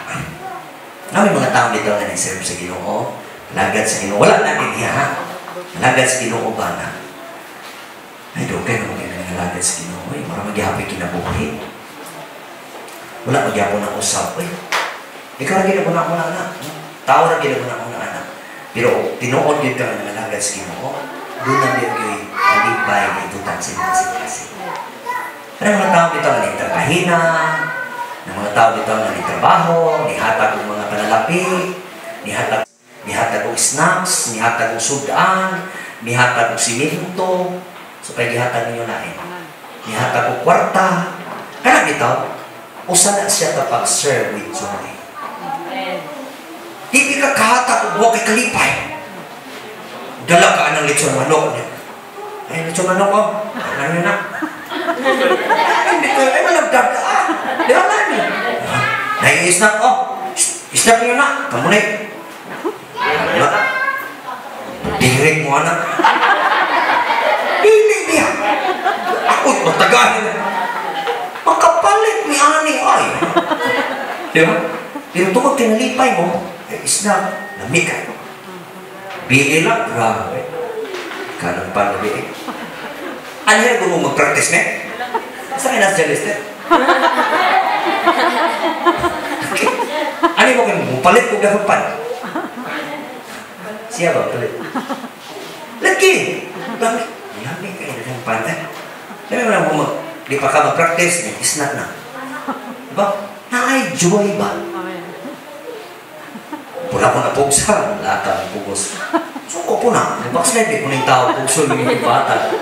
Nami mga tao dito nga nag-serve sa Ginoo, lagad sa Ginoo. Wala na din niya, ha? Lagad sa Ginoo ba na? Ay, dugay na mga nangalagad sa Ginoo. Ay, mara magyapay kinabuhi. Wala magyapon ang usap. Ay, ikaw na ginaguna ako na anak. Tao na ginaguna ako na anak. Pero tinuod yun ka nga nangalagad sa Ginoo, doon na din kayo kalipay na itutan sa mga kasing-kasing. Ano mga tao dito nga nagtrapahina, ng mga tao dito nga nagtrabaho, nihatag og mga panalapi, nihatag og snacks, nihatag og sudaan, nihatag og simento, so kay gihatag ninyo lain. Nihatag og kwarta. Kana bitaw, usa na siya ka pag-serve with joy. Di ka kahatag og wa kay kalipay. Dala ka anang lechon manok niya. Ay, lechon manok oh. Ano na? Ay, malagdag ka. Di ba na ni? Nai-snack oh. Snack niyo na. Kamu na. Wala. Dirik mo anak. Dili niya. Ako matagahin. Makapalit ni ani ay. Di ba? Pero tungkol kinalipay mo, ay snack, lamig kayo. Bili lang, grabe. Kanang pa na bili. Ano yung mo mag-practice na? Sa akin nasa jealous na? Okay. Ano yung mo palit kung dapat pan? Siya ba palit? Lagi! Lami. Lami kayo ng pan. Lami mo na mo di pa ka mag-practice, snack na. Diba? Naay joy ba? Pula ko na pugsa. Lahat ang pugos. Suko po na. Backslide, di ko na yung tao. Pugso yung bata.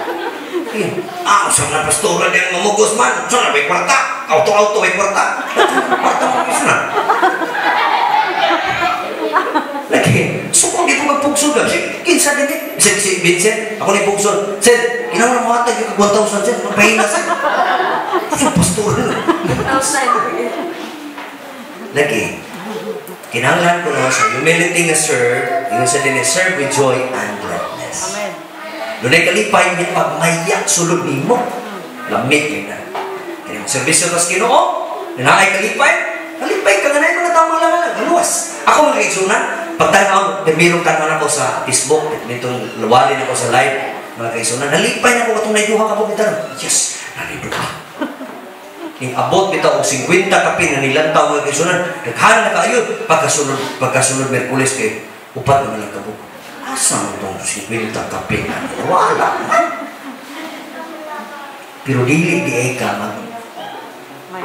Saan na pastora din mamugos man? Saan na may kwarta? Auto-auto may kwarta. Kwarta mo gusto na. Lagi, suko di ko magpugso ka. Kinsa din eh. Si Vincent, ako na yung pugso. Sen, ginawa na mo hatag yung 1,000, sen. Magpahina, sen. Sa pastora. Lagi, kinahanglan ko no, sa humility nga serve, yung sa din serve with joy and gladness. Amen. Dunay kalipay niya pagmayak sulod nimo. Lamig yun na. Kaya serbisyo tas Ginoo, naay kalipay, kalipay ka nga na mga tao mga lang, luwas. Ako mga kaigsunan, pagtanaw, mirong tanaw ako sa Facebook, nitong luwalin ako sa live, mga kaigsunan, nalipay na ako katong naiduha ka po kita. Yes, naiduha. Ning abot bitaw og 50 kapin na nilantaw mga kaigsunan, daghan na kaayo pagkasunod Miyerkules kay upat na lang kabuk. Asa man tong 50 kapin na wala man. Pero dili di ay ka mag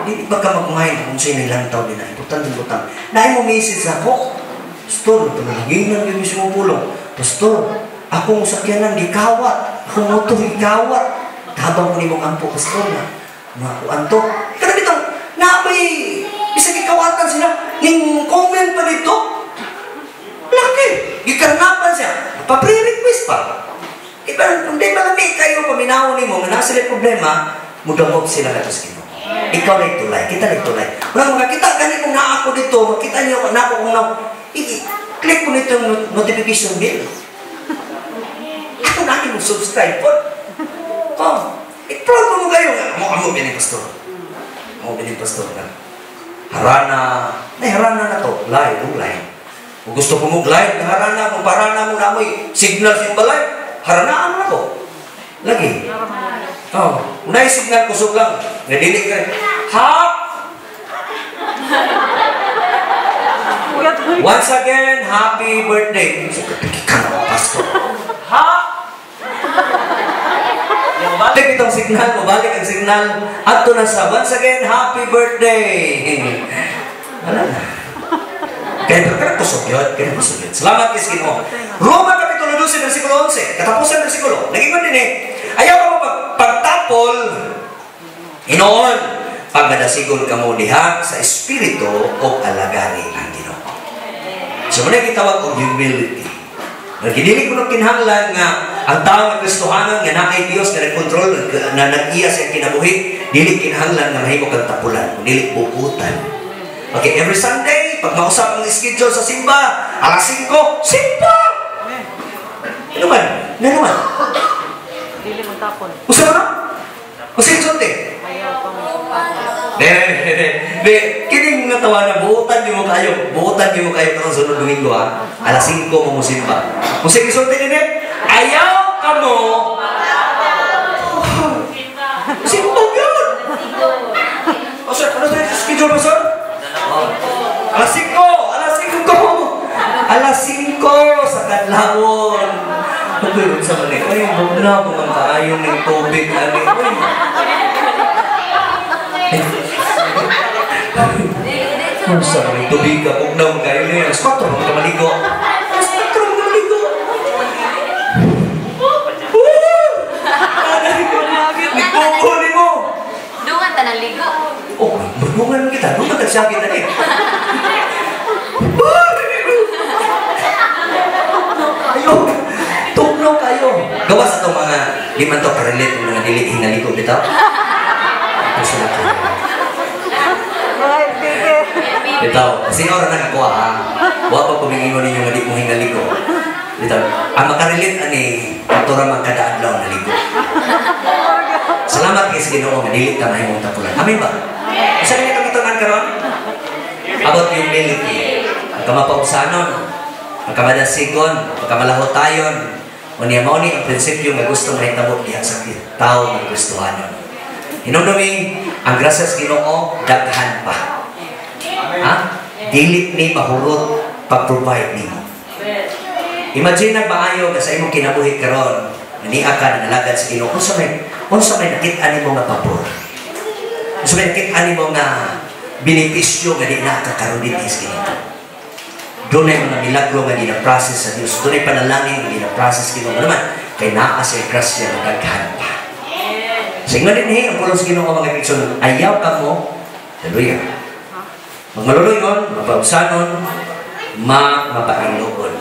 dili ba ka mag-mind kung sa'yo nilantaw din na importante butang. Naay mo message ako. Pastor, panalanginan yung mismo pulong. Pastor, Akong sakyanan gikawat, akong motor gikawat. Tabang ko nimong ampo, pastor, na makuan to. Kana bitong naabay bisa gikawatan sila ning comment pa dito. Laki, gikarnapan siya. Pa-pre-request pa. Iba, kung di malami kayo paminaw nimo nga naa sila problema, mudangog sila ngadto sa Ginoo. Ikaw na tulay, kita na tulay. Wala makakita gani kung naa ako dito, makita niyo na ako kung na i-click ko nito yung notification bell. Ako na mo subscribe po. Oh, i-proud mo mo kayo nga. Amo amo bini pastor. Amo bini pastor nga. Harana, nay harana na to, live, oh, live. Kung gusto ko mo live, harana, kung parana mo na mo'y signal sa iyong balay, haranaan mo na to. Lagi. Oh, unay signal kusog lang. Nga dili ka. Ha! Once again, happy birthday. Ka na, pastor. Ha! Balik itong signal, mabalik ang signal. Adto na sa once again, happy birthday. Wala na. Kaya pero kanang kusog yun, kanang kusog yun. Salamat kay Ginoo. Roma Kapitulo 12, versikulo 11. Katapusan versikulo. Nag-ingon din eh. Ayaw ka mo pagtapol, hinoon, pagmadasigon ka mo diha sa espiritu o alagari ang Ginoo. So muna gitawag og humility. Nagidili ko ng kinahanglan nga ang tao nga Kristohanon nga naay Dios nga nagkontrol na nag-iya sa kinabuhi, dili kinahanglan nga mahimo kang tapulan, kun dili buutan. Okay, every Sunday, pag mausap ang schedule sa simba, alas 5, simba! Ano man? Ano man? Dili mo tapon. Usa ba? Usa yung sulti? Ayaw pa mo. De, de, de, de, kining nga tawa na, buutan niyo mo kayo. Buutan niyo mo kayo karong sunod Domingo, ha? Alas 5 mo mo simba. Usa yung sulti nini? Ayaw ka mo. Simba yun! O sir, ano sa schedule mo, sir? Oh. Alas 5! Alas 5! Alas 5 sa kadlawon. Pagkaroon sa mali. Ay, bugna ko man kaayo ng tubig. Ani. Ay. Ay, sa mali, tubig ka. Bugna mo kayo niya. Alas 4 mo ka maligo. Alas 4 mo ka maligo. Woo! Nagbubo mo. Dungan ta ng ligo. Oh, magdungan kita. Dungan tagsakit na eh. Kayo. Tugnaw kayo. Gawas itong mga di man to karelate ng mga dili hinaligo bitaw. Ito sila kayo. Bitaw. Sino ra nakakuha ha? Wa pa kumingingon ninyo nga di mo hinaligo. Bitaw. Ang makarelate ani, ito ra man kada adlaw naligo. Salamat kay sa Ginoo nga dili ta mahimong tapulan. Amen ba? Usa kini itong katunan karon? About humility. Pagkamapausanon, pagkamadasigon, pagkamalahotayon. Unya mao ni ang prinsipyo nga gusto mahitabo diha sa tawo nga Kristohanon. Hinumdumi, ang grasya sa Ginoo daghan pa. Ha? Dili ni mahurot pag-provide nimo. Imagine nagmaayo nga sa imong kinabuhi karon, niya ka nalagad sa Ginoo. Unsa may nakit-an nimo nga pabor? Unsa may nakit-an nimo nga benepisyo nga di na kakaroon din sa Ginoo? Dunay mga milagro nga gina-process sa Dios. Dunay panalangin nga gina-process Ginoo. Ano man, kay naa sa grasya nga daghan pa. Sa ingon din ang pulong sa Ginoo mga kaigsoon, ayaw ka mo, hallelujah. Magmaluloy-on, mapausanon, mapailoon.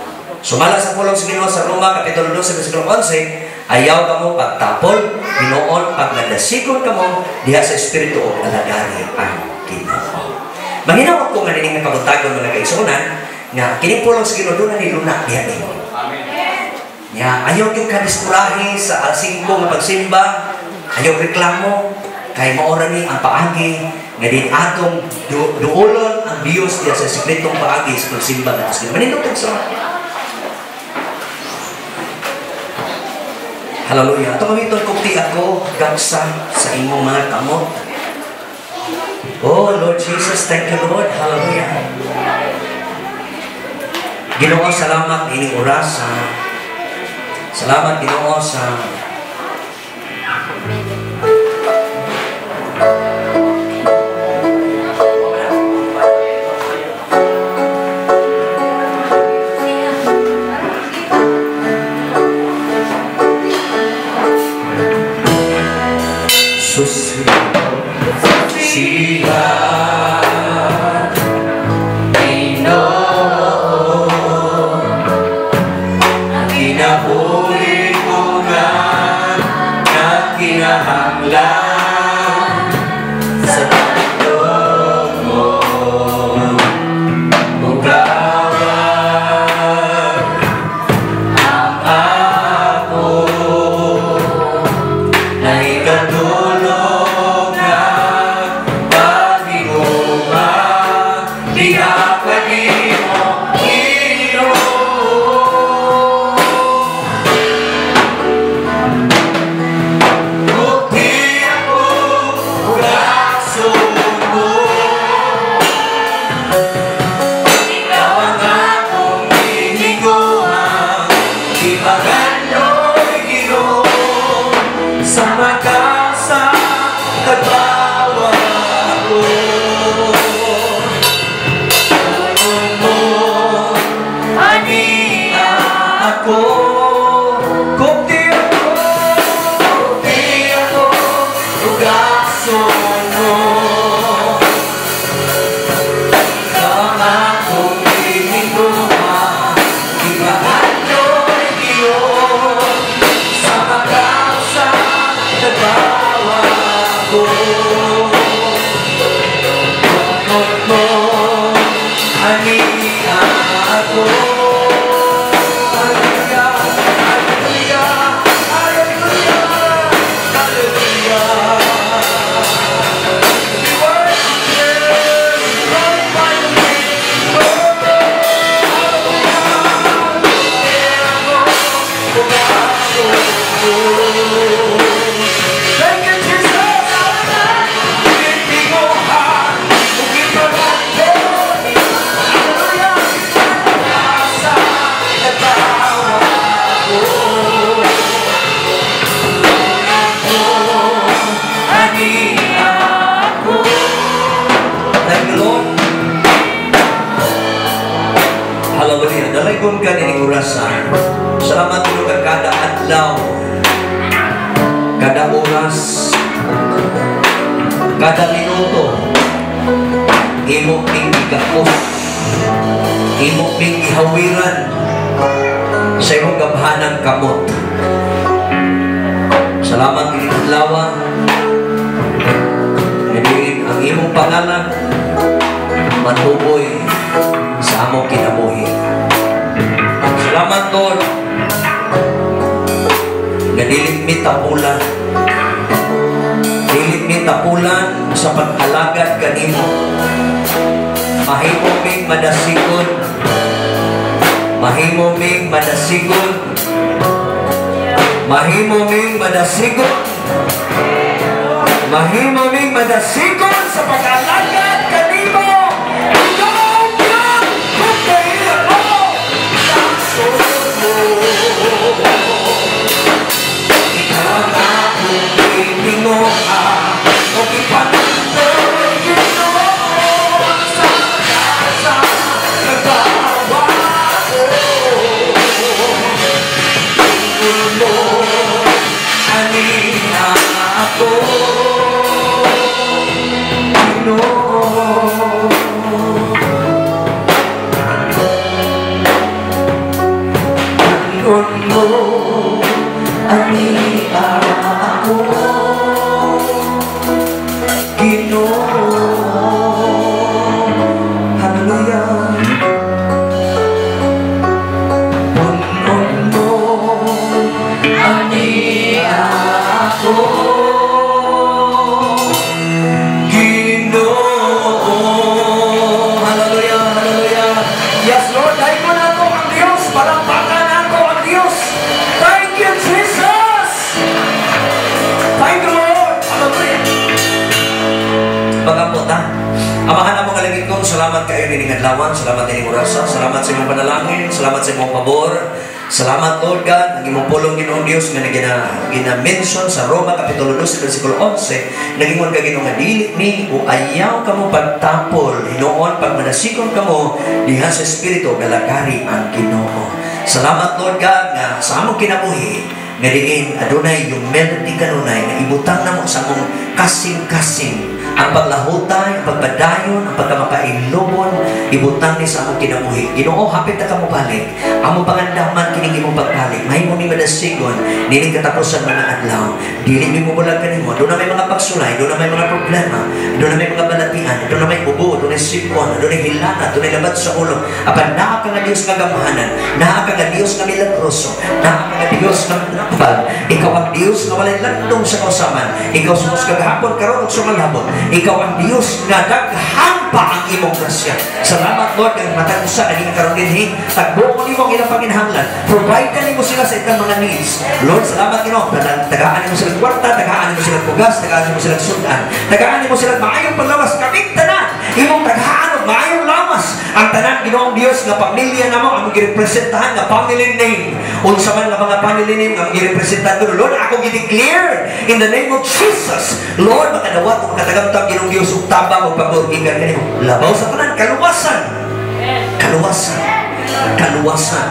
Sumala sa pulong sa Ginoo sa Roma Kapitulo 12 versikulo 11, ayaw ka mo pagtapol, hinoon pagmadasigon ka mo diha sa espiritu o alagari ang Ginoo. Manginawag ko nga nining nga kabuntagon mga kaigsuonan nga kining pulong sa Ginoo doon na niluna diha nimo. Nya ayaw gyud ka diskurahe sa alas 5 nga pagsimba, ayaw reklamo kay mao ra ni ang paagi nga din atong duolon ang Dios diha sa sekretong paagi sa pagsimba ngadto sa Ginoo. Manindot sa Hallelujah. Ito kami kung ti ako gagsa sa imong mga kamot. Oh, Lord Jesus, thank you, Lord. Hallelujah. Ginoo, salamat ining oras. Salamat, Ginoo, sa Susi siya Ginoo, kinabuhi ko nga nagkinahanglan sa tandog mo Bugawan ang ako na ikatulog nga paghigugma diha kanimo, Ginoo. Gugti ako ug mo. Ikaw ang akong gihigugma, Gipangandoy, Ginoo, sa makasa nagbawa ko. Punon mo aniya ako. Gugti ako, gugti ako, ug mo. Ikaw ang akong gihigugma, Gipangandoy, Ginoo, sa makasa nagbawa ko. Punon mo aniya ako. Hallelujah, hallelujah, hallelujah, hallelujah. We worship you, glorify your name, Lord. Hallelujah. Thank you, Jesus. Gitinguha, ug gipangandoy. Hallelujah. Sa nagbawa ko. Mo aniya ako. Thank you, Lord. Hallelujah. Dalaygon ka ni orasan. Salamat, Ginoo, kay kada adlaw, kada oras, kada minuto, imo ning gigakos, imo ning gihawiran sa imong gamhanang kamot. Salamat ining adlaw. Nga ang imong pangalan matuboy sa among kinabuhi. Salamat, Lord, nga dili mi tapulan. Dili mi tapulan sa pag-alagad kanimo. Mahimo ming madasigon. Mahimo ming madasigon. Mahimo ming madasigon. Mahimo ming madasigon sa pag-alagad kanimo. Ikaw yan, kung ako mo. Ikaw ang akong gitinguha, ug ipangandoy, Ginoo, sa kasa nagbawa ko. Mo aniya ako, Ginoo. Punon mo aniya ako, Ginoo. Hallelujah. Punon mo aniya ako, Ginoo. Hallelujah, hallelujah. Yes, Lord, dahil nato ang Diyos, palakpakan nato ang Diyos. Thank you, Jesus. Thank you, Lord. Hallelujah. Mag-ampo ta. Amahan namo nga langitnon, salamat kayo nining adlawan, salamat ining orasa, salamat sa imong panalangin, salamat sa imong pabor. Salamat, Lord God, ang imong pulong, Ginoong Dios, nga gina-mention sa Roma kapitulo 12 versikulo 11, nagingon ka, Ginoo, nga dili ni o ayaw kamo pagtapol hinuon pag manasikon kamo diha sa espiritu galagari ang Ginoo. Salamat, Lord God, nga sa among kinabuhi Nga diin adunay humility kanunay nga ibutang namo sa among kasing-kasing ang paglahutay, ang pagpadayon, ang pagkamakailobon, ibutang ni sa among kinabuhi. Ginoo, hapit na ka mobalik. Among pangandaman kining imong pagbalik. Mahimo ni madasigon, nining katapusan mga adlaw. Dili mi mobulag kanimo. Duna may mga pagsulay, duna may mga problema, duna may mga balatian, duna may ubo, duna may sipon, duna may hilana, duna may labad sa ulo. Apan naa ka nga Dios nga gamhanan, naa ka nga Dios nga milagroso, naa ka nga Dios nga manambal. Ikaw ang Dios nga walay landong sa kausaban. Ikaw sumos kagahapon, karon ug sumalabot. Ikaw ang Dios nga daghan pa ang imong grasya. Salamat, Lord, kang matag usa ani karon dinhi, tagbuon nimo ang ilang panginahanglan. Provide nimo sila sa ilang mga needs. Lord, salamat, Ginoo. Tagaan nimo sila kwarta, tagaan nimo sila bugas, tagaan nimo sila sudan. Tagaan nimo sila maayong paglawas, kaming tanan. Imong tagaan og maayong lawas. Ang tanan, Ginoong Dios, nga pamilya namo ang girepresentahan nga family name. Unsa man nga mga family name ang girepresentahan ko, Lord, ako gi-declare in the name of Jesus. Lord, makadawat ug makatagamtang, Ginoong Dios, ug tabang ug pabor gikan kanimo. Labaw sa tanan, kaluwasan. Kaluwasan. Kaluwasan.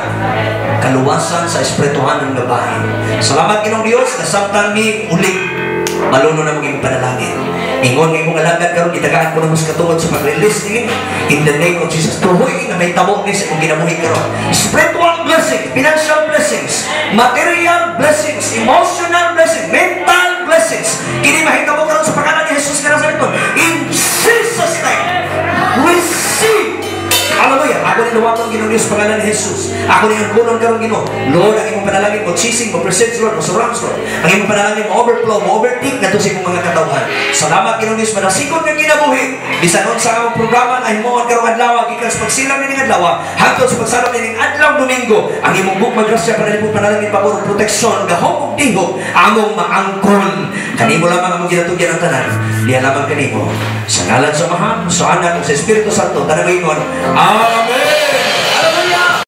Kaluwasan sa espirituhanon nga bahin. Salamat, Ginoong Dios, na samtang mi uli maluno na mong imong panalangin. Ingon nga imong alagad karon, gitagaan ko na mas katungod sa pag-release ni in the name of Jesus. Tuhoy nga may tabo ni sa imong kinabuhi karon. Spiritual blessings, financial blessings, material blessings, emotional blessings, mental blessings. Kini mahitabo karon sa pangalan ni Jesus nga Nazareton. In Jesus' name, receive. Hallelujah. Ako ni luwaton, Ginoong Diyos, pangalan ni Jesus. Ako ni angkunon karon, Ginoo. Lord, ang imong panalangin mo chasing mo presence, Lord, mo surrounds, Lord. Ang imong panalangin mo overflow, mo overtake ngadto sa imong mga katawhan. Salamat, Ginoong Diyos, manasikon nga kinabuhi. Bisan unsa ang programa nga himuon karong adlaw, gikan sa pagsilang nining adlaw hangtod sa pagsalop nining adlaw Domingo, ang imong gugma, grasya, panalipod, panalangin, pabor ug proteksyon, gahom ug tihok among maangkon. Kanimo lamang among ginatugyan ang tanan. Diha lamang kanimo. Sa ngalan sa Amahan, sa Anak, ug sa Espiritu Santo, tanang ingon. Amen.